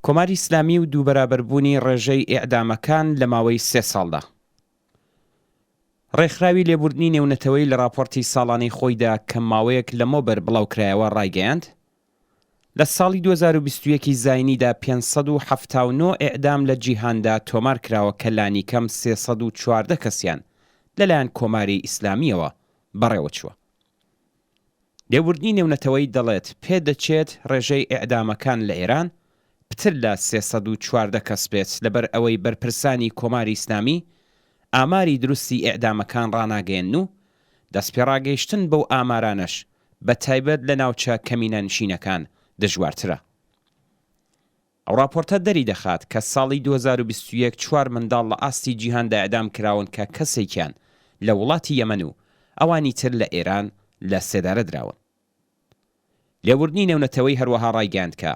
کۆماری ئیسلامی و دووبەرابەربوونی ڕێژەی ئێعدامەکان لە ماوەی سێ ساڵدا. ڕێکخراوی لێبوردنی نێونەتەوەیی لە ڕاپۆرتی ساڵانەی خۆیدا کە ماوەیەک لەمەوبەر بڵاوکرایەوە ڕایگەیاند، لە ساڵی 2021 ی زاینیدا 579 ئێعدام لە جیهاندا تۆمار کراوە کە لانیکەم 314 کەسیان لەلایەن کۆماری ئیسلامییەوە بەڕێوەچووە. لێبوردنی نێونەتەوەیی دەڵێت، پێدەچێت ڕێژەی ئێعدامەکان لە ئێران پتر لە 314 کەس بێت لەبەر ئەوەی بەرپرسانی کۆماری ئیسلامی ئاماری دروستی ئێعدامەکان ڕاناگەیەنن و دەستپێڕاگەیشتن بەو ئامارانەش بە تایبەت لە ناوچە کەمینەنشینەکان دژوارترە. ئەو ڕاپۆرتە دەریدەخات کە ساڵی 2021 چوار منداڵ لە ئاستی جیهاندا ئێعدام کراون کە کەسێکیان لە وڵاتی یەمەن و ئەوانی تر لە ئێران لە سێدارە دراون. لێبوردنی نێونەتەوەی هەروەها ڕایگەیاند کە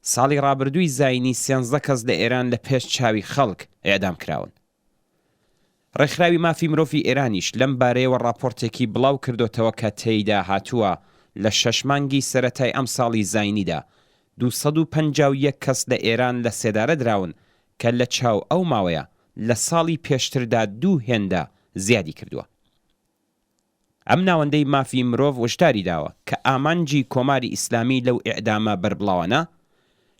ساڵی ڕابردووی زایینی سێنزدە کەس لە ئێران لە پێش چاوی خەڵک ئێعدام کراون. ڕێکخراوی مافی مرۆڤی ئێرانیش لەم بارەیەوە ڕاپۆرتێکی بڵاو کردۆتەوە کە تێیدا هاتووە لە شەش مانگی سەرەتای ئەمساڵی زایینیدا 251 کەس لە ئێران لە سێدارە دراون کە لە چاو ئەو ماوەیە لە ساڵی پێشتردا دوو هێندە زیادی کردووە. ئەم ناوەندەی مافی مرۆڤ وشداری داوە کە ئامانجی کۆماری ئیسلامی لەو ئێعدامە بەربڵاوانە،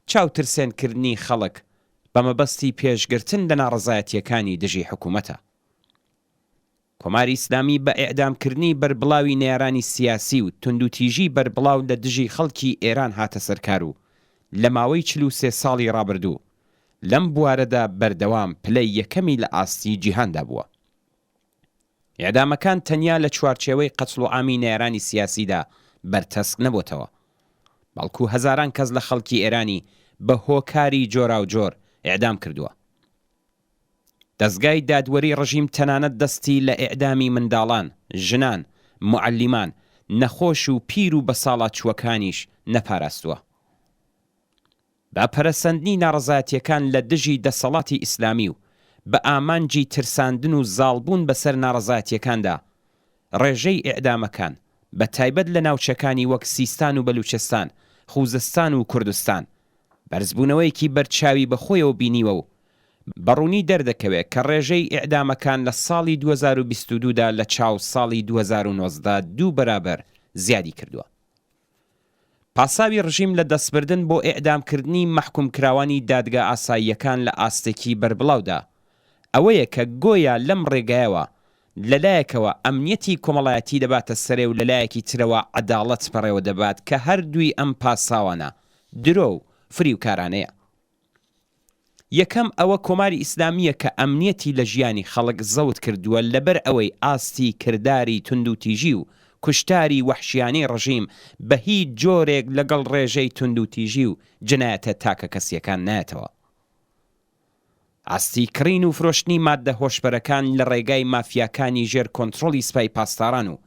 چاوترسێن کردنی خەڵک بە مەبەستی پێشگرتن لە ناڕەزایەتییەکانی دژی حکوومەتە. کۆماری ئیسلامی بە ئێعدام کردنی بەربڵاوی نەیارانی سیاسی و توندوتیژی بەربڵاو لە دژی خەڵکی ئێران هاتە سەر کار و لە ماوەی 43 ساڵی ڕابردوو لەم بوارەدا بەردەوام پلەی یەکەمی لە ئاستی جیهاندا بووە. ئێعدامەکان تەنیا لە چوارچێوەی قەتڵوعامی نەیارانی سیاسیدا بەرتەسک نەبۆتەوە، بەڵکوو هەزاران کەس لە خەڵکی ئێرانی بە هۆکاری جۆراوجۆر ئێعدام کردووە. دەزگای دادوەری ڕژیم تەنانەت دەستی لە ئێعدامی منداڵان، ژنان، موعەلیمان، نەخۆش و پیر و بەساڵاچووەکانیش نەپاراستووە. بە پەرەسەندنی ناڕەزایەتییەکان لە دژی دەسەڵاتی ئیسلامی و بە ئامانجی ترساندن و زاڵبوون بەسەر ناڕەزایەتییەکاندا، ڕێژەی ئێعدامەکان، بە تایبەت لە ناوچەکانی وەک سیستان و بەلوچستان، خوزستان و کوردستان، بەرزبوونەوەیەکی بەرچاوی بەخۆیەوە بینیوە و بە ڕوونی دەردەکەوێ کە ڕێژەی ئێعدامەکان لە ساڵی 2022 دا لە چاو ساڵی 2019 دوو بەرابەر زیادی کردووە. پاساوی ڕژیم لە دەستبردن بۆ ئێعدامکردنی مەحکوومکراوانی دادگا ئاساییەکان لە ئاستێکی بەربڵاودا ئەوەیە کە گۆیا لەم ڕێگایەوە لە لایەکەوە ئەمنیەتی کۆمەڵایەتی دەباتە سەرێ و لە لایەکی ترەوە عەداڵەت بەڕێوە دەبات کە هەردووی ئەم پاساوانە درۆ و فریوکارانەیە. یەکەم ئەوە کۆماری ئیسلامییە کە ئەمنیەتی لە ژیانی خەڵک زەوت کردووە لەبەر ئەوەی ئاستی کرداری توندوتیژی و کوشتاری وەحشیانەی ڕژیم بە هیچ جۆرێک لەگەڵ ڕێژەی توندوتیژی و جنایەتە تاکەکەسییەکان نایەتەوە. ئاستی کڕین و فرۆشتنی ماددە هۆشبەرەکان لە ڕێگای مافیاکانی ژێر کۆنترۆڵی سپای پاسداران و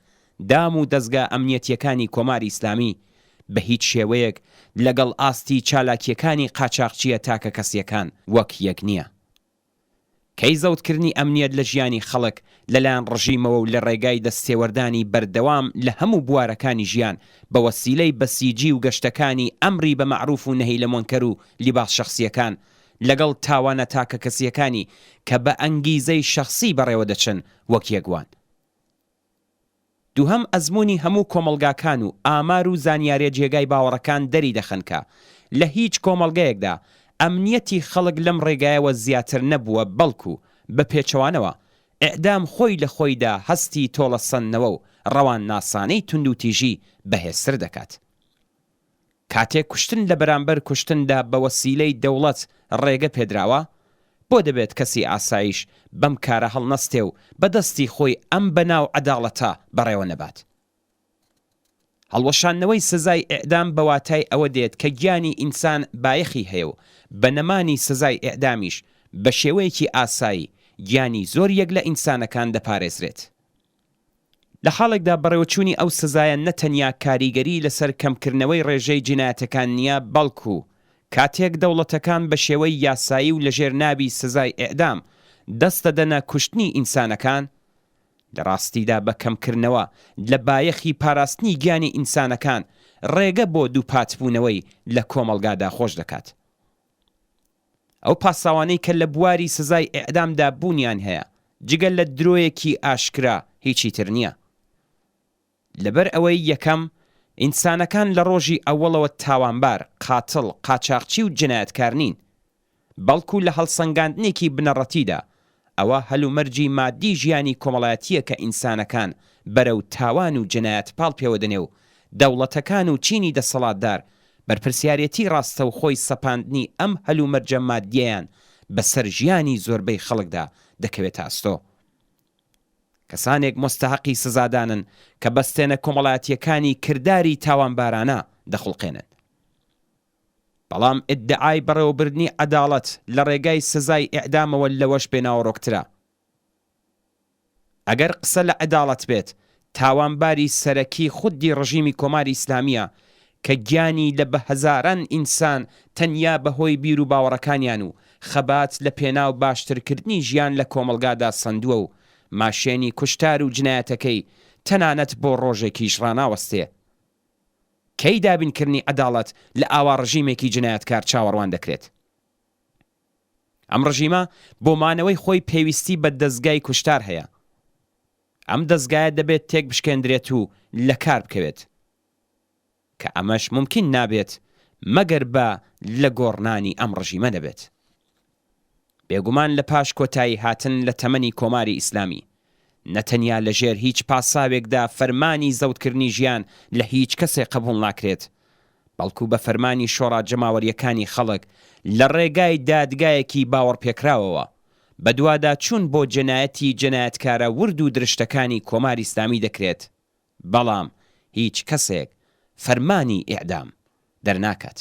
دام و دەزگا ئەمنیەتییەکانی کۆماری ئیسلامی بە هیچ شێوەیەک لەگەڵ ئاستی چالاکییەکانی قاچاخچییە تاکەکەسییەکان وەک یەک نییە. کەی زەوتکردنی ئەمنیەت لە ژیانی خەڵک لەلایەن ڕژیمەوە و لە ڕێگای دەستێوەردانی بەردەوام لە هەموو بوارەکانی ژیان بە وەسیلەی بەسیجی و گەشتەکانی ئەمری بە مەعروف و نەهی لە مۆنکەر و لیباس شەخسییەکان لەگەڵ تاوانە تاکەکەسییەکانی کە بە ئەنگیزەی شەخسی بەڕێوە دەچن وەک یەک وان. دووهەم ئەزموونی هەموو کۆمەڵگاکان و ئامار و زانیارێ جێگای باوەڕەکان دەری دەخەن کە لە هیچ کۆمەڵگەیەکدا ئەمنیەتی خەڵک لەم ڕێگایەوە زیاتر نەبووە بەڵکو بە پێچەوانەوە ئیعدام خۆی لە خۆیدا هەستی تۆڵەسەندنەوە و ڕەوانناسانەی توندوتیژی بەهێزتر دەکات. کاتێک کوشتن لە بەرامبەر کوشتندا بە وەسیلەی دەوڵەت ڕێگە پێدراوە، بۆ دەبێت کەسی ئاساییش بەم کارە هەڵنەستێ و بە دەستی خۆی ئەم بەناو عەداڵەتە بەڕێوە نەبات؟ هەڵوەشاندنەوەی سزای ئیعدام بە واتای ئەوە دێت کە گیانی ئینسان بایەخی هەیە و بە نەمانی سزای ئیعدامیش بە شێوەیەکی ئاسایی گیانی زۆر یەک لە ئینسانەکان دەپارێزرێت. لە حاڵێکدا بەڕێوەچوونی ئەو سزایە نە تەنیا کاریگەریی لەسەر کەمکردنەوەی ڕێژەی جینایەتەکان نییە، بەڵکوو کاتێک دەوڵەتەکان بە شێوەی یاسایی و لەژێر ناوی سزای ئێعدام دەست دەدەنە کوشتنی ئینسانەکان، لە ڕاستیدا بە کەمکردنەوە لە بایەخی پاراستنی گیانی ئینسانەکان ڕێگە بۆ دووپاتبوونەوەی لە کۆمەڵگادا خۆش دەکات. ئەو پاساوانەی کە لە بواری سزای ئیعدامدا بوونیان هەیە، جگە لە درۆیەکی ئاشکرا هیچی تر نییە. لەبەر ئەوەی یەکەم، ئینسانەکان لە ڕۆژی ئەوەڵەوە تاوانبار، قاتڵ، قاچاخچی و جەنایەتکار نین. بەڵکو لە هەڵسەنگاندنێکی بنەڕەتیدا، ئەوە هەلومەرجی مادی ژیانی کۆمەڵایەتییە کە ئینسانەکان بەرەو تاوان و جەنایەت پاڵ پێوەدەنێ و دەوڵەتەکان و چینی دەسەڵاتدار بەرپرسیارێتی ڕاستەوخۆی سەپاندنی ئەم هەلومەرجە مادییەیان بەسەر ژیانی زۆربەی خەڵکدا دەکەوێتە ئەستۆ. کەسانێک موستەهەقی سزادانن کە بەستێنە کۆمەڵایەتییەکانی کرداری تاوانبارانە دەخوڵقێنن. بەڵام ئیدعای بەڕێوەبردنی عەداڵەت لە ڕێگای سزای ئیعدامەوە لەوەش بێناوەڕۆکترە. ئەگەر قسە لە عەداڵەت بێت، تاوانباری سەرەکی خودی ڕژیمی کۆماری ئیسلامییە کە گیانی لە بە هەزاران ئینسان تەنیا بە هۆی بیروباوەڕەکانیان و خەبات لە پێناو باشترکردنی ژیان لە کۆمەڵگادا سەندووە و ماشێنی کوشتار و جنایەتەکەی تەنانەت بۆ ڕۆژێکیش ڕاناوەستێ. کەی دابینکردنی عەداڵەت لە ئاوا ڕژیمێکی جنایەتکار چاوەڕوان دەکرێت؟ ئەم ڕژیمە بۆ مانەوەی خۆی پێویستی بە دەزگای کوشتار هەیە. ئەم دەزگایە دەبێت تێکبشکێندرێت و لەکار بکەوێت. کە ئەمەش مومکین نابێت مەگەر بە لە گۆڕنانی ئەم ڕژیمە نەبێت. بێگومان لە پاش کۆتایی هاتن لە تەمەنی کۆماری ئیسلامی، نە تەنیا لە ژێر هیچ پاساوێکدا فەرمانی زەوتکردنی ژیان لە هیچ کەسێ قەبووڵ ناکرێت، بەڵکو بە فەرمانی شۆڕا جەماوەرییەکانی خەڵک لە ڕێگای دادگایەکی باوەڕپێکراوەوە، بەدواداچوون بۆ جەنایەتی جەنایەتکارە ورد و درشتەکانی کۆماری ئیسلامی دەکرێت. بەڵام هیچ کەسێک فەرمانی ئیعدام دەرناکات.